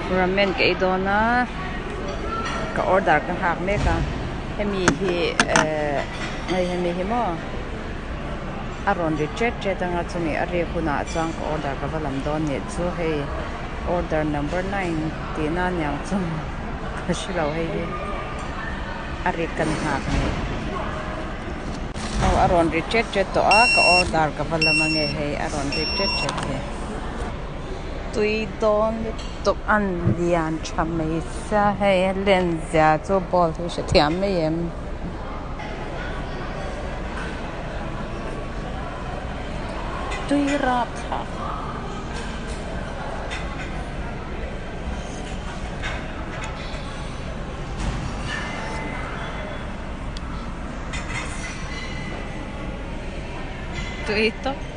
Ramen ka ei dawn a ka order ka nghak mek a hemi hi ehh hei hemi hi maw a rawn ri tet tet anga chumi a rik hunah chuan ka order ka va lam dawn nih chu hei order number nine tih na aniang chu ka hre lo hei hi a rik kan nghak a ni aw a rawn ri tet tet tawh a ka order ka va lam ange hei a rawn rik tet tet hi. Tui dawn lutuk a lian tha mai sia hei a len zia chu ball hi hrethiam mai em. Tui rap thlak. Tui tawp.